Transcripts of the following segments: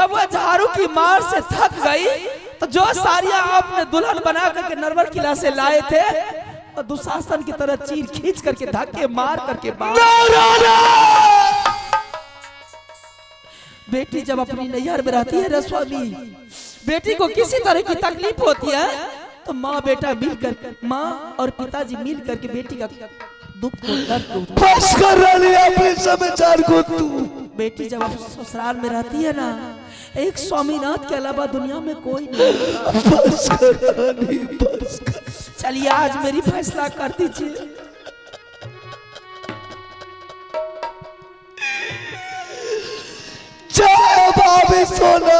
जब वह झाड़ू की मार से थक गई तो जो साड़ियां आपने दुल्हन बना करके नरवर किला से लाए थे, और दुशासन की तरह चीर खींच करके धक्के मार करके बाहर। बेटी जब अपनी नैहर में रहती है ना स्वामी, बेटी को किसी तरह की तकलीफ होती है तो माँ बेटा मिलकर, माँ और पिताजी मिल करके बेटी का दुख को, दर्द को। बस कर रानी, अपने समाचार को तू। बेटी जब आप ससुराल में रहती है ना, एक स्वामीनाथ के अलावा दुनिया में कोई नहीं। बस कर रानी, बस कर। चलिए आज मेरी फैसला कर दीजिए। जय भाभी सोना।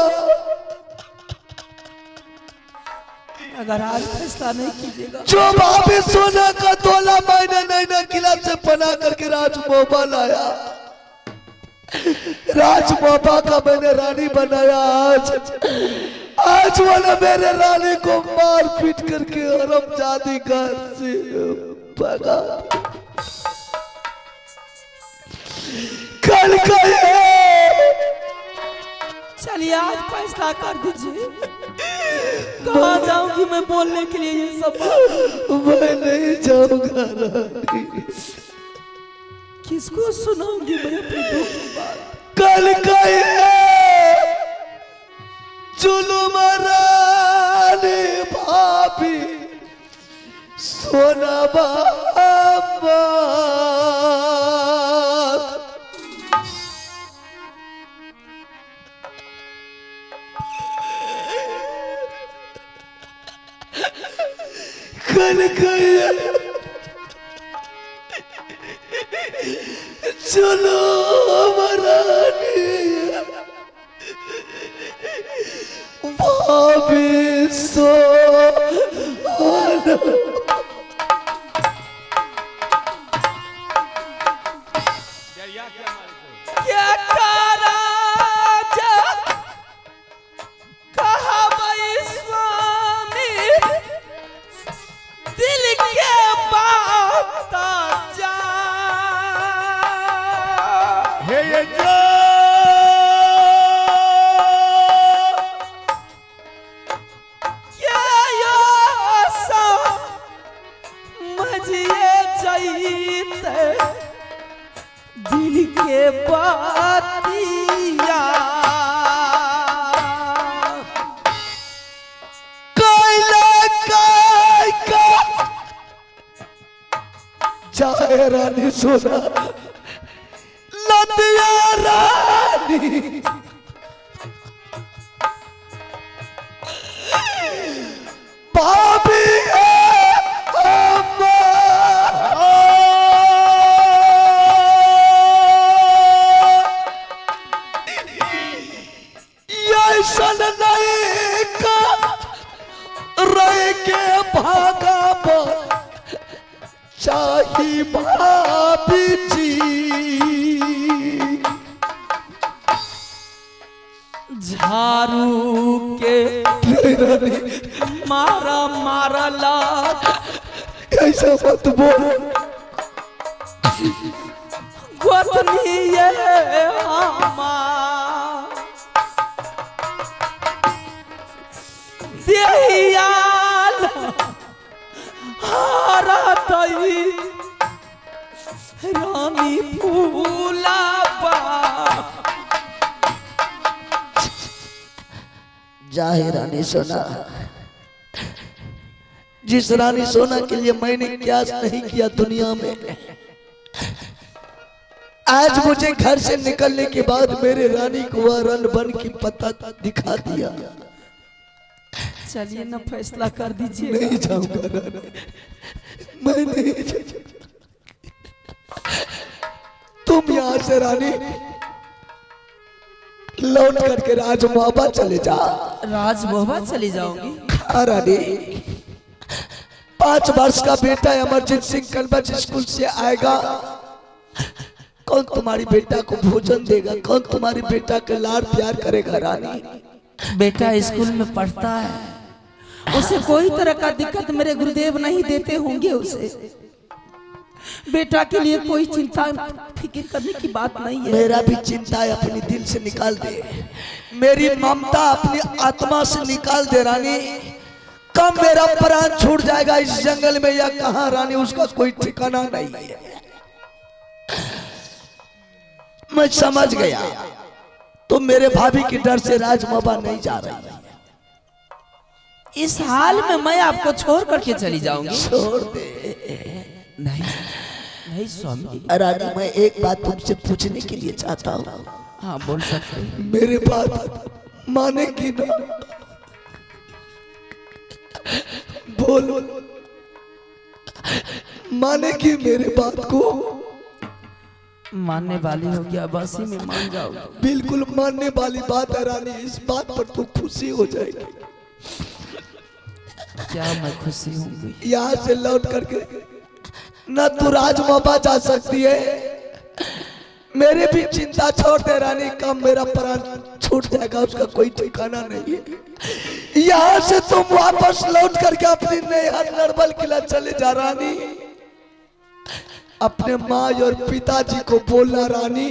अगर आज फैसला नहीं कीजिएगा, जो भाभी सोना का तोला मैंने नैना किला से पना करके राजमोहबा लाया, राजमोहबा का मैंने रानी बनाया। आज आज वो ने मेरे रानी को मार पीट करके हरामजादी घर से भगा। कल का ये चलिए आज फैसला कर दीजिए। कहाँ जाऊंगी मैं बोलने के लिए ये सब बात? मैं नहीं जाऊंगा रानी। किसको सुनाऊंगी मैं अपनी दुख की बात? कल का ये जुलुम रानी भाभी सोना बाबा। कल का ये जुलुम रानी भाभी सोना। क्या राजा कहा भाई स्वामी, दिल के बात जा। हे ये जो क्या यो समझिए जईते दिल के बातिया। कैला काय का जाए रानी सोना लतिया रानी भाभी है अम्मा। ये सन नहीं का रह के भागा पर चाही भाभी जी। झारू के मारा मारा लात ऐसा मत बोलो। गोतनी ये हमार देहियाल हारा दई रानी फूलाबा। जाहे रानी सोना, जिस रानी सोना के लिए मैंने क्या नहीं किया दुनिया में, आज मुझे घर से निकलने के बाद मेरे रानी को वह रन बन की पता दिखा दिया। चलिए ना फैसला कर दीजिए। नहीं जाऊंगा रानी, मैं नहीं जाऊंगा। तुम यहां से रानी लौट करके राजमोहबा चले जा। राजमोहबा चली जाऊंगी? हाँ रानी, 5 वर्ष का बेटा है अमरजीत सिंह, कलबच स्कूल से आएगा। कौन तुम्हारी बेटा को भोजन देगा? कौन तुम्हारी बेटा के लाड़ प्यार करेगा रानी? बेटा स्कूल में पढ़ता है, उसे कोई तरह का दिक्कत मेरे गुरुदेव नहीं देते होंगे उसे। बेटा के लिए कोई चिंता फिक्र करने की बात नहीं है। मेरा भी चिंता है अपनी दिल से निकाल दे, मेरी ममता अपनी आत्मा से निकाल दे रानी। कब मेरा प्राण छूट जाएगा इस जंगल में या कहां रानी, उसका कोई ठिकाना नहीं है। मैं समझ गया, तुम मेरे भाभी के डर से राजमहबा नहीं जा रही है। इस हाल में मैं आपको छोड़ करके चली जाऊंगी। छोड़ दे। नहीं नहीं स्वामी। रानी, मैं एक बात तुमसे पूछने के लिए चाहता हूँ। हाँ बोल सकते हैं। मेरे बात मानेगी ना? बोल, मानेगी मेरे बात को? मानने वाली हो गया, बस ही में मान जाओगी। बिल्कुल मानने वाली बात है रानी, इस बात पर तो खुशी हो जाएगी। क्या मैं खुशी होंगी? यहाँ से लौट करके न तू राजमहबा जा सकती है, मेरी भी चिंता छोड़ दे रानी, कब मेरा प्राण छूट जाएगा उसका कोई ठिकाना नहीं है। यहाँ से तुम वापस लौट करके अपनी नैहर नरबल किला चले जा रानी। अपने माँ और पिताजी को बोलना रानी।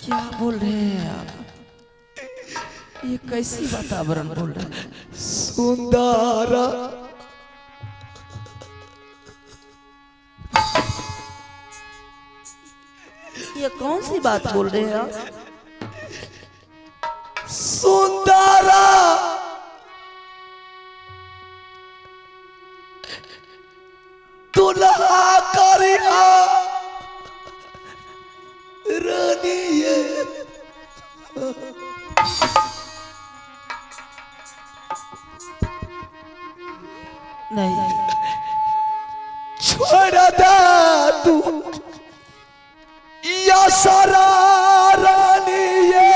क्या बोल रहे हैं आप? ये कैसी वातावरण बोल रहे हैं? सुंदर ये कौन सी बात बोल रहे हैं आप? सुंदरा दुल्हा करिया रानी ये। नहीं छोड़ दे तू या सारा रानी ये।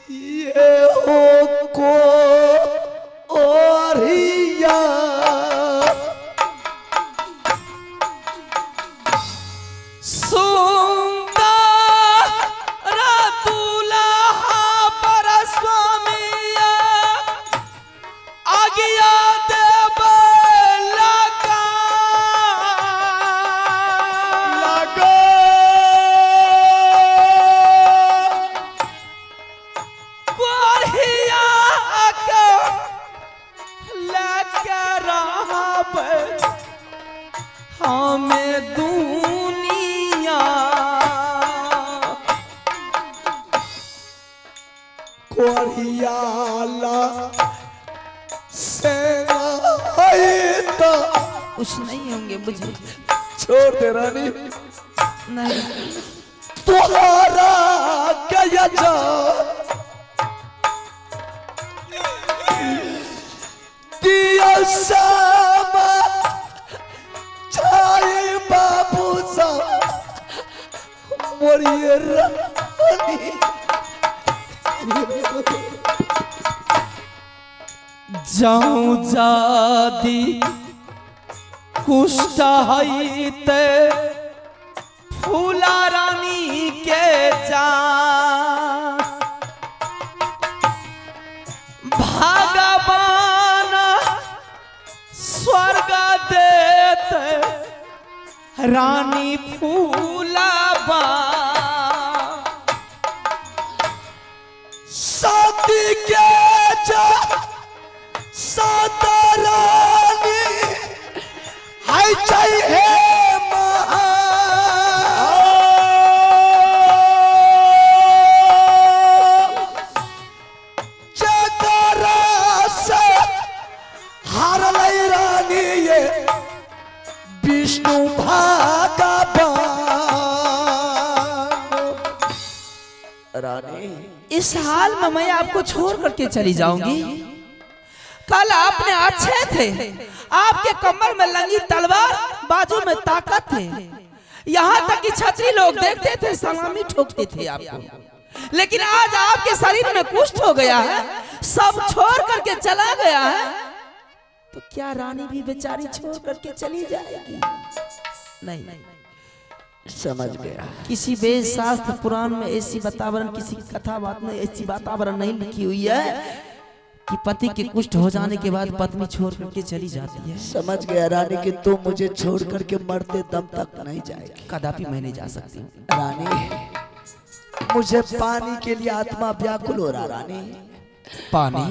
ये हो को ओरिया सुंदर दुल्हा पर स्वामिया आज्ञा देव लगा लागो कोरिया के लेके रहब हमें दुनिया। कोरियाला सेना है तो कुछ नहीं होंगे मुझे। छोड़ दे रानी। नहीं तुम्हारा गया जा दिया सामा छाए बाबू सा मोरिए रानी। जाऊं जादी कुष्ठ हईते फूला रानी के जा भगवान स्वर्ग देते रानी फूला बा। साथी के जा साता रानी हाय चाहिए महा जकरा से हारलै रानी ये विष्णु भगवान। रानी इस हाल में मैं आपको छोड़ करके चली जाऊंगी। कल आपने अच्छे थे, आपके कमर में लंगी तलवार, बाजू में ताकत थे, यहाँ तक कि छतरी लोग देखते थे, सलामी ठोकते थे आपको। लेकिन आज आपके शरीर में कुष्ठ हो गया है, सब छोड़ करके चला गया है, तो क्या रानी भी बेचारी छोड़ करके चली जाएगी? नहीं, समझ गया। किसी वेद शास्त्र पुराण में ऐसी वातावरण, किसी कथा बात में ऐसी वातावरण नहीं लिखी हुई है कि पति के कुष्ठ हो जाने के बाद पत्नी छोड़ करके चली जाती है। समझ गया रानी कि तू मुझे छोड़ करके मरते दम तक नहीं जाएगी। कदापि मैं नहीं जा सकती हूँ। रानी मुझे पानी के लिए आत्मा व्याकुल हो रहा। रानी पानी,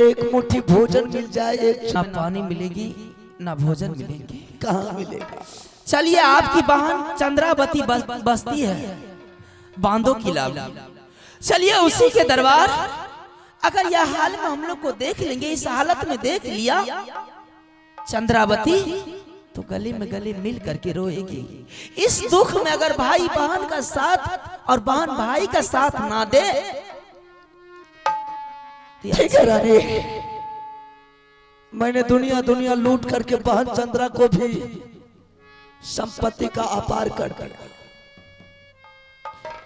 एक मुट्ठी भोजन मिल जाए, एक ना पानी मिलेगी ना भोजन मिलेंगे। कहाँ मिलेगा? चलिए आपकी बहन चंद्रावती बसती है बांदो किला में, चलिए उसी के दरबार। अगर यह हाल में हम लोग को देख लेंगे, इस हालत में देख लिया चंद्रावती, तो गले में गले मिल करके रोएगी। इस दुख में अगर भाई बहन का साथ और बहन भाई का साथ ना दे, तो ठीक है रानी, मैंने दुनिया दुनिया लूट करके बहन चंद्रा को भी संपत्ति का अपार कर दिया।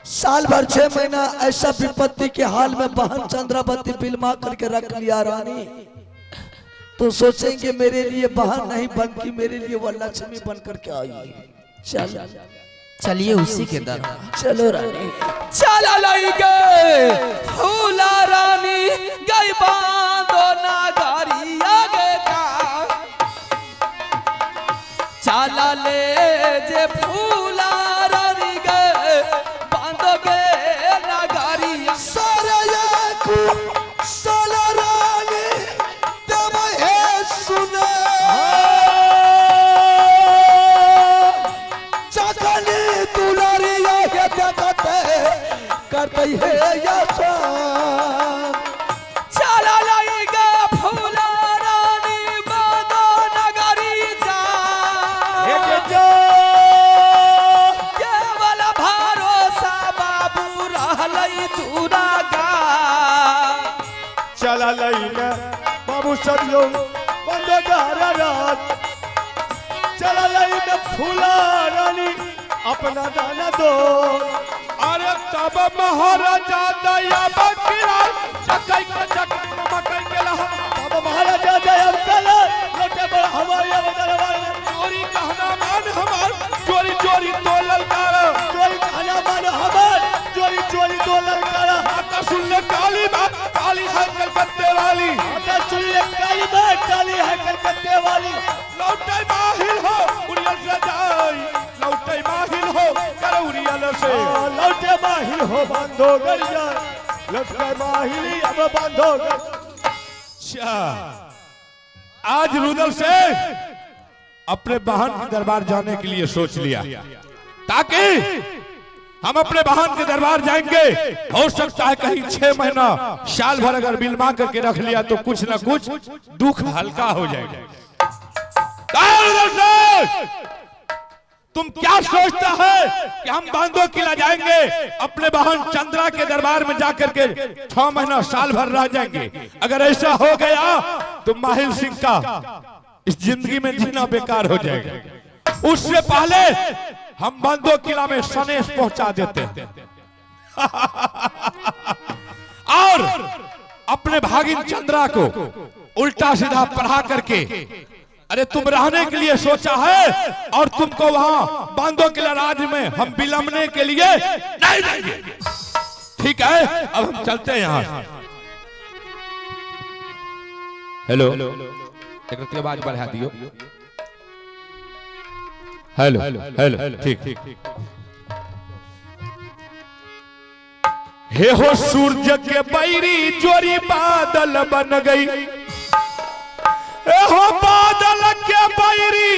साल भर 6 महीना ऐसा विपत्ति के हाल में बहन चंद्रावती बिलमा करके रख लिया रानी, तो सोचेंगे मेरे लिए बहन नहीं बल्कि मेरे लिए वह लक्ष्मी बन करके आई है। चल चलिए उसी के दरबार। चलो रानी। चला लाई गए फूला रानी गई बांधो नागारी आगे का। चला ले जे फूला रानी गए बांधो गे नागारी। सारे को साला रानी तब है सुने चकली दुलारी ये देखते करते है या चला लाई गे फूला रानी बांधो नगरी जा। केवल भरोसा बाबू रहलै दूरा गा। चला लई में बाबू सब लोग बंद रात। चला लई में फूला रानी अपना दाना दो। अरे तब महाराजा दया बकरा चकई के चकई में मकई के लहा। तब महाराजा दया कला लोटे बड़ा हमारे दरबार में। चोरी कहना मान हमार चोरी चोरी तो ललकार। चोरी कहना मान हमार चोरी चोरी तो ललकार। माता सुन ले काली बात काली है कलकत्ते वाली। माता सुन ले काली बात काली है कलकत्ते वाली। लौटे माहिल हो उड़ियल से जाई, लौटे माहिल हो करौरियल से। लौटे माहिल हो बांधो गरिया, लौटे माहिल अब बांधो। अच्छा, आज रुदल से अपने बहन के दरबार जाने के लिए सोच लिया, ताकि हम अपने बहन के दरबार जाएंगे। हो सकता है कहीं 6 महीना साल भर अगर बिलमा करके रख लिया तो कुछ ना कुछ दुख हल्का हो जाएगा। तुम क्या सोचता है कि हम बांदो किला जाएंगे, अपने बहन चंद्रा के दरबार में जाकर के 6 महीना साल भर रह जाएंगे? अगर ऐसा हो गया तो माहिल सिंह का इस जिंदगी में जीना बेकार हो जाएगा। उससे पहले हम बांदो किला में सनेश पहुंचा देते हैं और अपने भागिन चंद्रा को उल्टा सीधा पढ़ा करके, अरे तुम रहने के लिए सोचा है और तुमको वहां बांदो किला राज में हम विलंबने के लिए नहीं देंगे। ठीक है, अब हम चलते हैं यहाँ। हेलो, एक आवाज बढ़ा दियो। हेलो हेलो, ठीक। हे हो सूरज के बैरी जोरी बादल बन गई, ए हो बादल के बैरी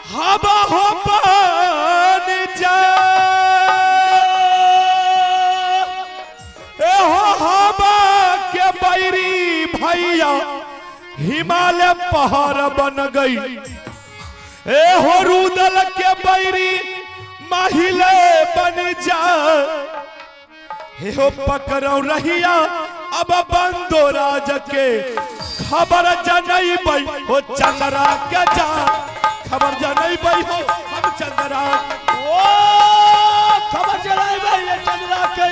हवा हो बन जा, ए हो हवा के बैरी भैया हिमालय पहाड़ बन गई, ए हो रुदल के बैरी माहिले बन जा, हे हो पकड़ो रहिया अब बंदो राज के खबर जनई बई हो चंद्रा के जा, खबर जनई बई हो हम चंद्रा, ओ खबर जनई बई ये चंद्रा के,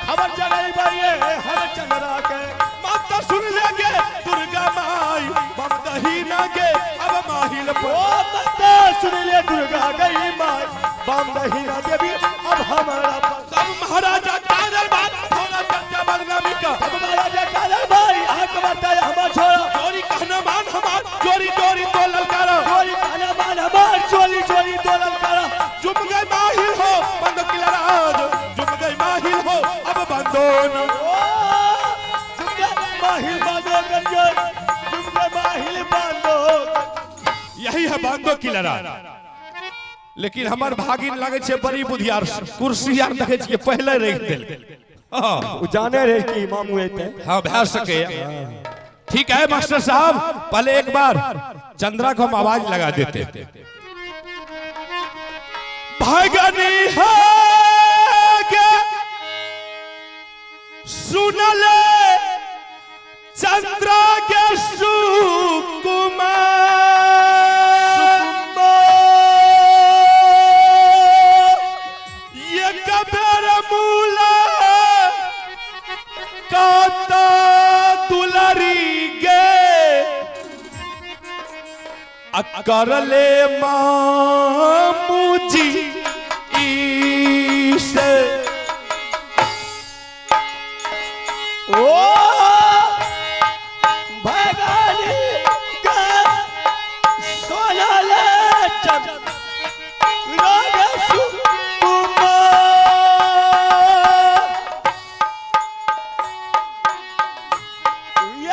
खबर जनई बई ये हम चंद्रा के। माता सुन लेंगे दुर्गा माई बम दही ना गे अब माहिल ओ माता सुन ले दुर्गा गई माई बम दही ना देवी अब हमारा। तब महाराजा का दरबार थोड़ा चर्चा बदनामी का, तब महाराजा का दरबार यहाँ कमर बांधो किलरा। लेकिन हमर भागिन लगे छे बड़ी बुधियार, कुर्सी आर देखे छियै पहले रख देल। हाँ उ जाने रहे कि मामू एते। हाँ भए सके। ठीक है मास्टर साहब, पहले एक बार चंद्रा को हम आवाज लगा देते। भगनी है गे सुनले चंद्रा के सुकुमार, ये कबेर मूला काता दुलरी गे अकर ले मामू जी ईसे। ओ भगनी के सोनले चंद्रा के सुकुमार,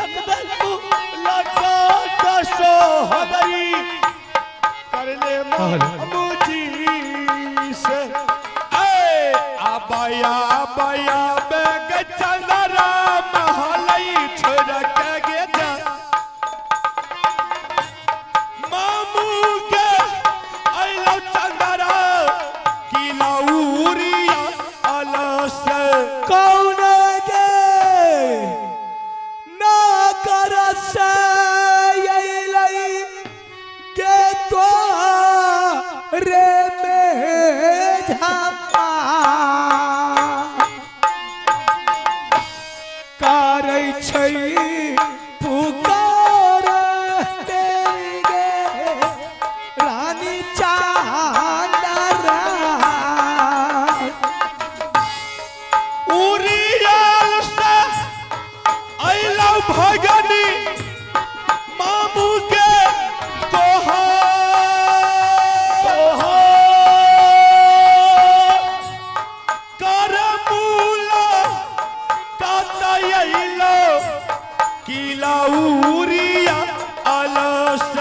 एक बेर लगा सोहबरी कर ले मामू जी से। ए आबाया आबाया बेग चंद्रा महलई छोड़ के गे जा मामू के अइलो चंद्रा की लौरिया अलस। कौन के ना कर के तो रे में झापा करै छै पुकार गे रानी चांदरा। उरियल से अइलो भगनी मामू के तोहार, कर मूला काता अइलो किला उरिया अलस।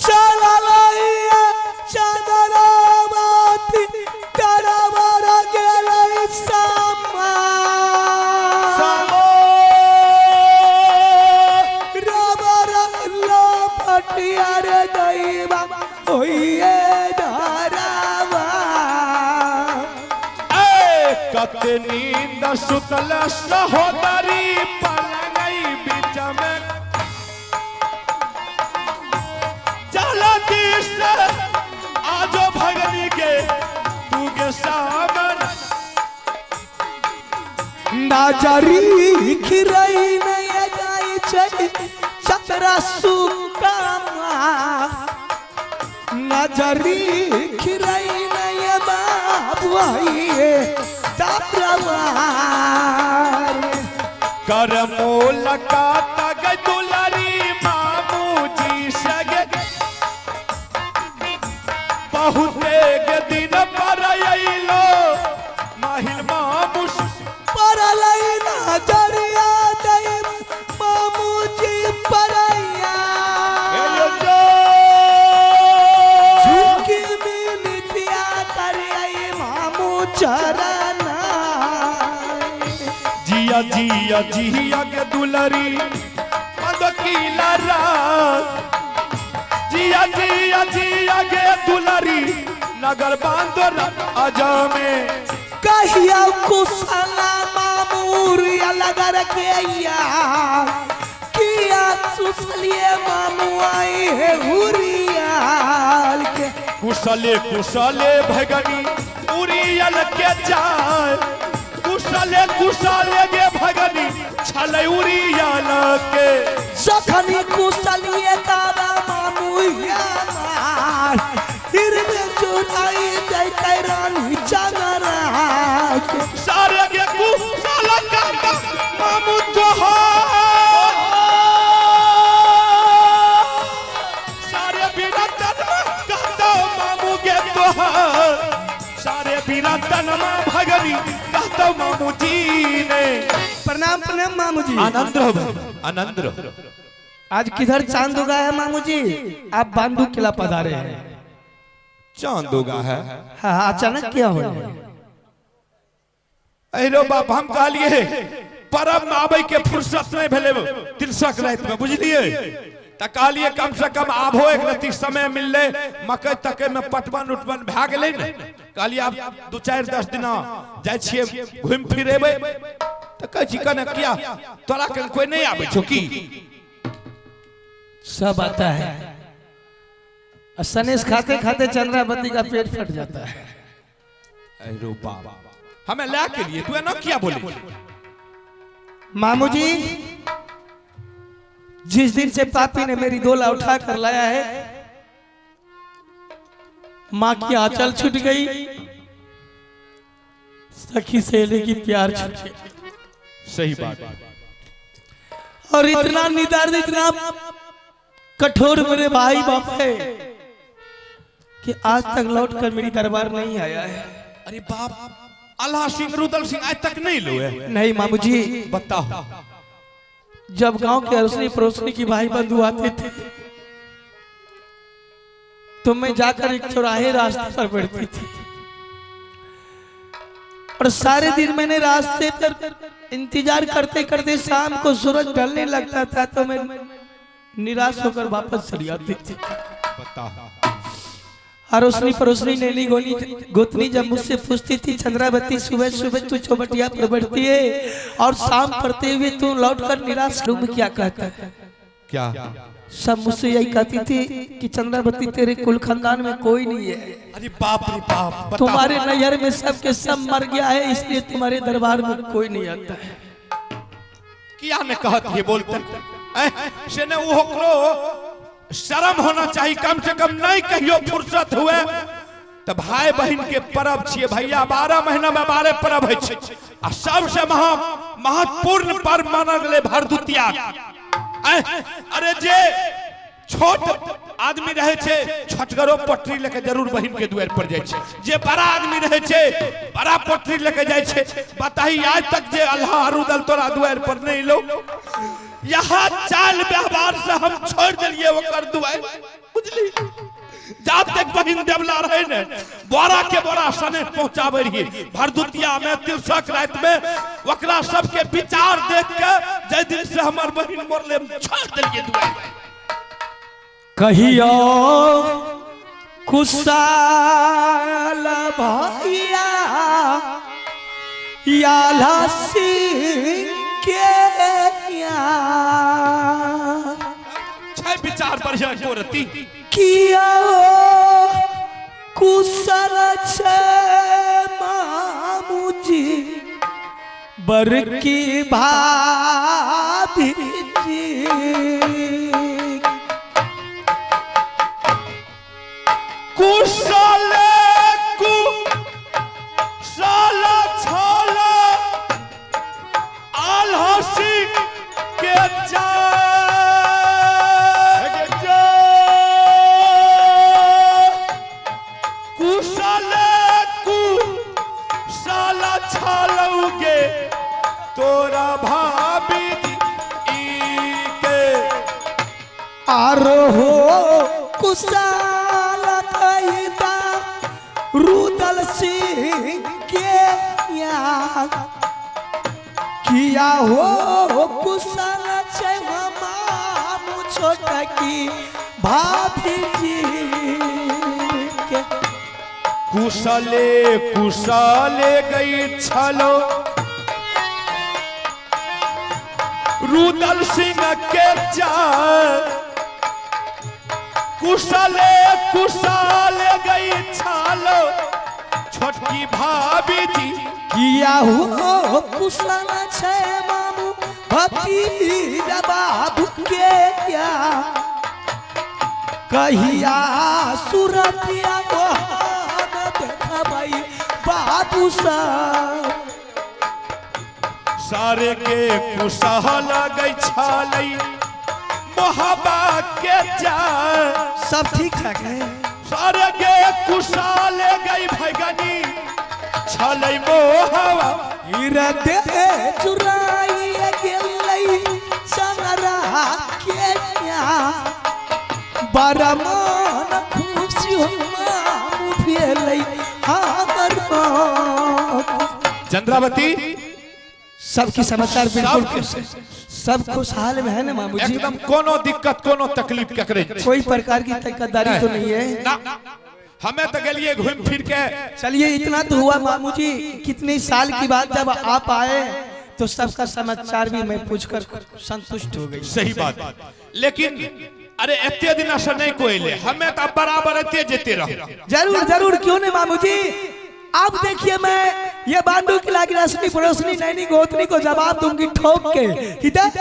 चललैया चंद्रावती तरवर गेलै समा, रबर लपटिया रे दैवा ओइए धरावा। ए कत नींद सुतल सहोदरी पलंगई बीच में जलती से आजो भगनी के तू के सामन। नाजरी खिरई नहीं जाय छै चतरा सुकामा, नजरी खिरई नहीं बाबू आइए ताप्रवार। कर मोलका तग दुलारी मामू जी सगे बहुते के दिन पर अइलो माहिल मामू। परलै नजरिया दै मामू जी परैया, झुकी मिनतिया करियै मामू चरना। जिया जिया जिया के दुलरी मदकीला रात, जिया जिया जिया के दुलरी नगर बांदर अजामे। कहिया कुशला मामूर अलग रखे किया सुसलिए मामू आई है हुरियाल के। कुशले कुशले भगनी उरियल के जाय, कुशले कुशले गे भगनी छले उरियल के। जखनी कुशलिए काबा मामू यार फिर में चुराई जैते रानी चंगरा के। सारे गे कुशल काका मामू तोहार, सारे बिरतन में कहता मामू गे तोहार, सारे बिरतन में भगनी कहता मामू जी ने। प्रणाम प्रणाम मामू जी। आनंद रहो भाई, आनंद रहो। आज किधर चांद उगा है मामू जी? आप बांदू किला पधारे हैं। चांद उगा है। हाँ, अचानक क्या हो गया? अरे बाप, हम कहलिए परब में आबै के फुर्सत नहीं भेलै तिलसक राति में, बुझलिए? त कहलिए कम से कम आबो एक रत्ती समय मिललै, मकई तकै में पटवन उटवन भए गेलै ने। कहलिए आब 2-4-10 दिना जाइ छियै घुमि फिर एबै। त कहै छी कने किया तोरा कन कोई नहीं आबै छौ की? सब आता है और सनेश खाते खाते चंद्रावती का पेट फट जाता है। अरे बाप, हमें ला के लिए तू एना किया बोले? मामू जी, जिस दिन से पापी ने मेरी डोला उठा कर लाया है, माँ की आंचल छूट गई, सखी सहेली की प्यार छूट गई। सही बात। और इतना निदर्द, इतना कठोर मेरे भाई बाप है कि आज तक लौट कर मेरी दरबार नहीं आया है। अरे बाप, अल्लाह सिंह रुदल सिंह आज तक नहीं लो है? नहीं मामू जी। बताओ। जब गांव के अड़ोसनी पड़ोसनी की भाई बंधु आते थे तो मैं जाकर एक चौराहे रास्ते पर बैठती थी और सारे दिन मैंने रास्ते पर इंतजार करते करते शाम को सूरज ढलने लगता था तो मैं निराश होकर वापस चली आती थी। बताओ। अड़ोसनी पड़ोसनी नैनी गोनी गोतनी जब मुझसे पूछती थी, चंद्रावती सुबह सुबह तू चौबटिया पर बैठती है और शाम पड़ते हुए तू लौट कर निराश रूम क्या कहता है? क्या? सब मुझसे यही कहती थी कि चंद्रावती तेरे कुल खानदान में कोई नहीं है। अरे बाप रे बाप, बताओ। तुम्हारे नैहर में सब के सब मर गया है, इसलिए तुम्हारे दरबार में कोई नहीं आता है। किया ने कहत ये बोलते से ने ओकरो शर्म होना चाहिए, कम से कम नहीं कहियो फुर्सत हुए तो भाई बहन के परब छिए भैया, 12 महीना में 12 परब है छै आ सबसे महा महत्वपूर्ण पर्व मानल गेलै भरदुतिया। अरे जे छोट आदमी रहे छै छोटगरो पटरी लेके जरूर बहन के दुआर पर जाइ छै, जे बड़ा आदमी रहे छै बड़ा पटरी लेके जाइ छै। बताही आज तक जे अल्लाह रुदल तोरा दुआर पर नहीं लो, यहाँ चाल व्यवहार से हम छोड़ दिलिए ओकर दुआर, बुझली? जब तक बहिन देवला रहे ने बोरा के बोरा सने पहुंचाबे रहिए भरदुतिया में तिलसक रात में, ओकरा सबके विचार देख के जै दिन से हमर बहिन मरले हम छोड़ दिलिए दुआर। कहियो कुशाल भैया याला सिंह के छै विचार बढ़िया कोरती किया कुशल छे मामूजी बरकी भाभी जी। कुशल कुशल छल आल्हा सिंह के जाय, कुशल कुशल छलौगे तोरा भाभी जी के। आरो हो कुशल कैदा रुदल सिंह के या किया हो कुशल छै मामू छोटा की भाभी जी के। कुशले कुशले गई छलो रुदल सिंह के जाय, कुशले कुशले गई छलो छोटकी भाभी जी। किया हो कुशल छै मामू भतीजा बाबू के या कहिया सुरतिया हम देखबै बाबू सब। सारे के कुशल गई छलै मोहब्बा के जाय, सब ठीक ठाक है। सारे के कुशल गई भगनी छलै मोहवा। हिरदे चुराई गेलै चनरा के हो मामू भेलै हमर मौत। चंद्रावती, सबकी समाचार बिल्कुल सब खुशहाल में है ना मामू जी? एकदम कोनो दिक्कत कोनो तकलीफ केकरे नहीं। कोई प्रकार की तकदारी तो नहीं है ना, हमें तो गेलिए घूम फिर के। चलिए इतना तो हुआ मामू जी, कितने साल की बात जब आप आए तो सबका समाचार भी मैं पूछकर संतुष्ट हो गई। सही बात, लेकिन अरे एते दिन से नहीं कोई ले, हमें तो बराबर एते जेते रहो। जरूर जरूर, क्यों नहीं मामू जी। अब देखिए मैं ये बांडू की लागी रसनी पड़ोसनी नैनी गोतनी को जवाब दूंगी ठोक के कि देख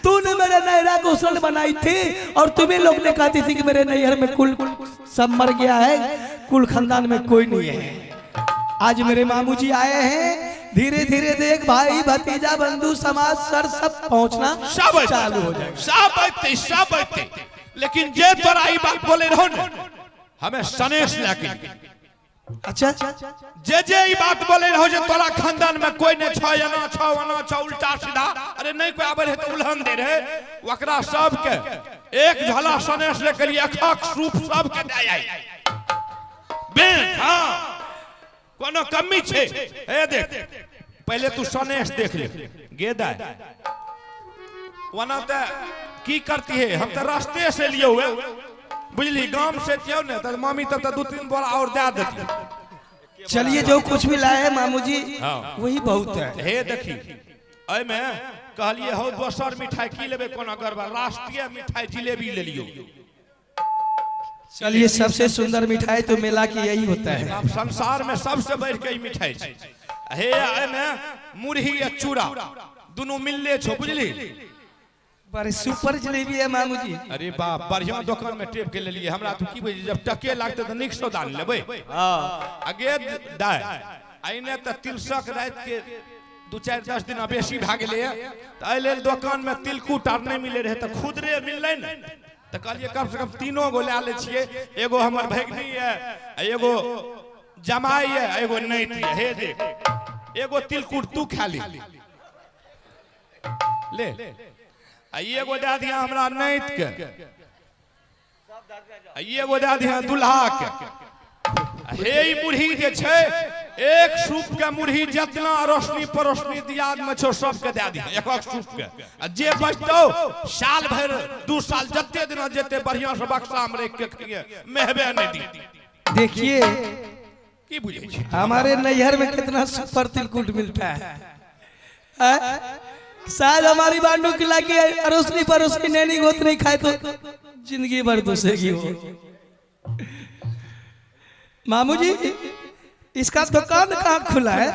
तूने मेरे नैरा को उसल बनाई थी और तुम्हें लोग ने कहती थी कि मेरे नैहर में कुल सब मर गया है, कुल खानदान में कोई नहीं है। आज मेरे मामू जी आए हैं, धीरे धीरे देख भाई भतीजा बंधु समाज सर सब पहुंचना सब चालू हो जाएगा। सब अयतै, सब अयतै। लेकिन जे तोरा ई बात बोले रहो ने, हमें सनेश लए के। अच्छा, जे जे ई बात बोले रहो जे तोरा खानदान में कोई नहीं छौ, एना छौ ओना छौ उल्टा सीधा, अरे नहीं कोई आबे रहे तो उल्हन दे रहे, ओकरा सबके एक झोला सनेश ले के लिए एकक सूप सबके दे आई। बेन, हाँ, कोनो कमी छे? ए देख, पहले तू सनेश देख ले। गेदा ओना ते की करती है, हम तो रास्ते से लिए हुए बुझली, गांव से थियो ने तो मामी तब तो 2-3 बोरा और दे देती। चलिए जो कुछ भी लाए हैं मामू जी, हाँ। वही बहुत है। हे देखी एहि में कहलिए हौ दोसर मिठाई की लेबै, कोनो गड़बड़, राष्ट्रीय मिठाई जिलेबी ले लियो। चलिए सबसे सुंदर मिठाई तो मेला की यही होता है। अब संसार में सबसे बढ़ के ई मिठाई छै। हे एहि में मुरही आ चूड़ा दुनू मिलले छौ बुझली। बड़े सुपर जलेबी है मामू जी। अरे बाप, बढ़िया दुकान में टेप के लेलिए। हमरा तो की बुझी, जब टके लागते तो नीक सौदा लेबै। आगे दाय आइने त तिलसक रात के 2-4-10 दिन बेसी भए गेलै, त एहि लेल दुकान में तिलकुट आर नहीं मिले रहे त खुदरे मिललै ने, त कहलिए कम से कम 3 गो लए लै छियै, एगो हमर भगिनी है, एगो जमाई है, एगो नैती है। हे देख एगो तिलकुट तू खा ली ले, आ एगो दए दिया हमरा नैत के, आ एगो दए दिया दुल्हा के। हे ई मुरही जे छै, एक सूप के मुरही जितना रोशनी परोशनी दियाद में छौ सबके दए दिया, एक एक सूप के। आ जे बचतौ साल भरि 2 साल जते दिन जेते बढ़िया से बक्सा में रख के खइए, मेहबे नहीं दी। देखिए की बुझै छी, हमारे नैहर में कितना सुपर तिलकुट मिलता है। शायद हमारी बांडू की लागी अरोसनी परोसनी नैनी गोत नहीं खाए तो जिंदगी भर दोसेगी वो। मामू जी इसका दुकान कहाँ खुला है?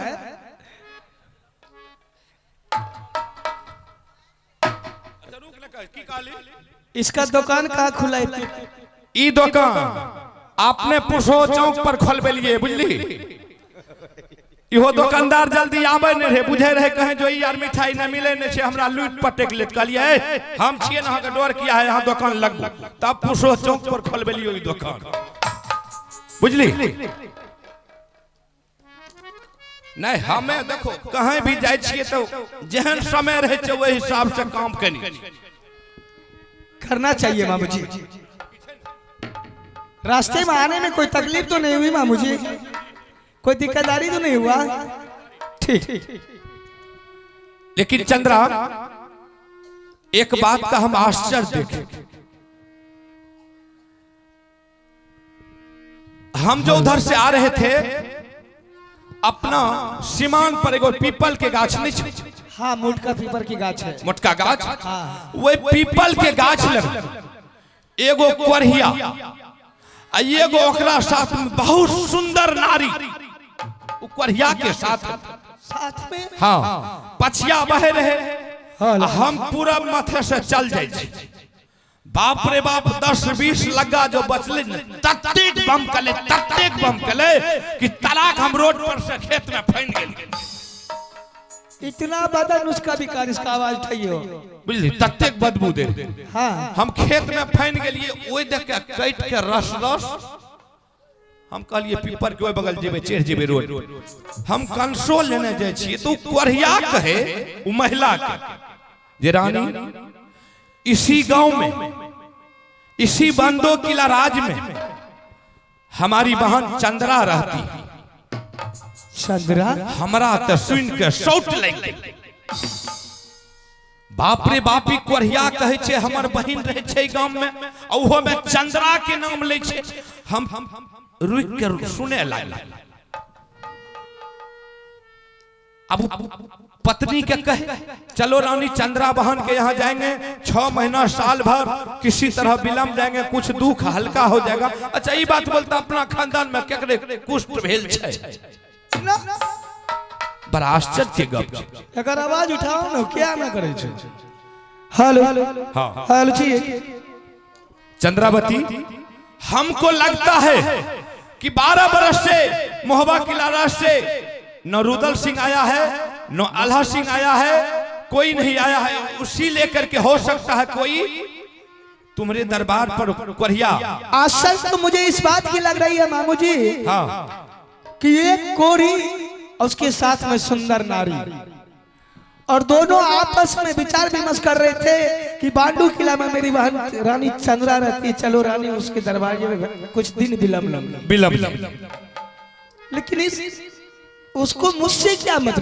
इसका दुकान कहाँ खुला है? ई दुकान आपने पुसो चौक पर खोलबेलिए बुझली। इहो दुकानदार जल्दी आबे नहीं रहे, बुझे रहे कहें जो यार मिठाई न मिले नहीं छे, हमरा लूट पटक लेत। कहलिए हम छिए ना, अहाँके डर किया है, यहाँ दुकान लगबू। तब पुसो चौक पर खोलबेलिए ई दुकान बुझली। नहीं हमें देखो कहीं भी जाए छिए तो जेहन समय रहे छे वही हिसाब से काम कनी करना चाहिए। मामू जी रास्ते में आने में कोई तकलीफ तो नहीं हुई? मामू जी कोई दिक्कतदारी तो नहीं हुआ? ठीक। लेकिन चंद्रा एक बात का हम आश्चर्य देखे, हम जो उधर से आ रहे थे अपना सीमान पर एगो पीपल के गाछ नहीं छे? हाँ, मोटका पीपल की गाछ है। मोटका गाछ, हाँ। वही पीपल के गाछ लग एगो कोरिया आ एगो ओकरा साथ में बहुत सुंदर नारी कोरिया के साथ साथ में, हाँ पछिया बहे रहे, हाँ, हम पूरा माथे से चल जाए छी। बाप रे बाप 10-20 लग्गा जो बचले ततेक बम कले, ततेक बम कले कि तलाक हम रोड पर से खेत में फैन गेल। इतना बदन उसका विकार, इसका आवाज उठाइयो बुझली, ततेक बदबू दे। हाँ हम खेत में फैन गेलिए, ओहि देख के कटि के रस रस हम कहलिए पीपर के ओहि बगल जेबै, चढ़ि जेबै रोड। हम कंसोल लेने जाइ छियै तो कोरिया कहे उ महिला के जे रानी इसी गांव में इसी बंदो किला राज में हमारी बहन चंद्रा रहती है। चंद्रा? हमरा तऽ सुनि के सौट लागि गेल। बाप रे बाप, ई कोढ़िया कहै छै हमर बहिन रहै छै गाम में, आ ओहो में चंद्रा के नाम लै छै। हम रुकि के सुने लागल। अब पत्नी के कहे, चलो रानी चंद्रा बहन के यहाँ जाएंगे, 6 महीना साल भर किसी तरह विलम्ब जाएंगे, कुछ दुख हल्का हो जाएगा। अच्छा ये बात बोलता, अपना खानदान में केकरे कुष्ठ भेल छै? बड़ा आश्चर्य के गप छै। एकर आवाज उठाओ ने, क्या ना करे छै। हेलो। हाँ। हेलो जी। चंद्रावती, हमको लगता है कि 12 बरस से मोहबा किलारा से न रुदल सिंह आया है, न आल्हा सिंह आया है, कोई नहीं आया है। उसी लेकर के हो सकता है कोई तुम्हारे दरबार पर कोढ़िया। आश्चर्य तो मुझे इस बात की लग रही है मामू जी हाँ कि एक कोरी और उसके साथ में सुंदर नारी, और दोनों आपस में विचार विमर्श कर रहे थे कि बांडू किला में मेरी बहन रानी चंद्रा रहती है, चलो रानी उसके दरवाजे में कुछ दिन विलम्ब। विलम्ब। लेकिन इस उसको मुझसे क्या मतलब?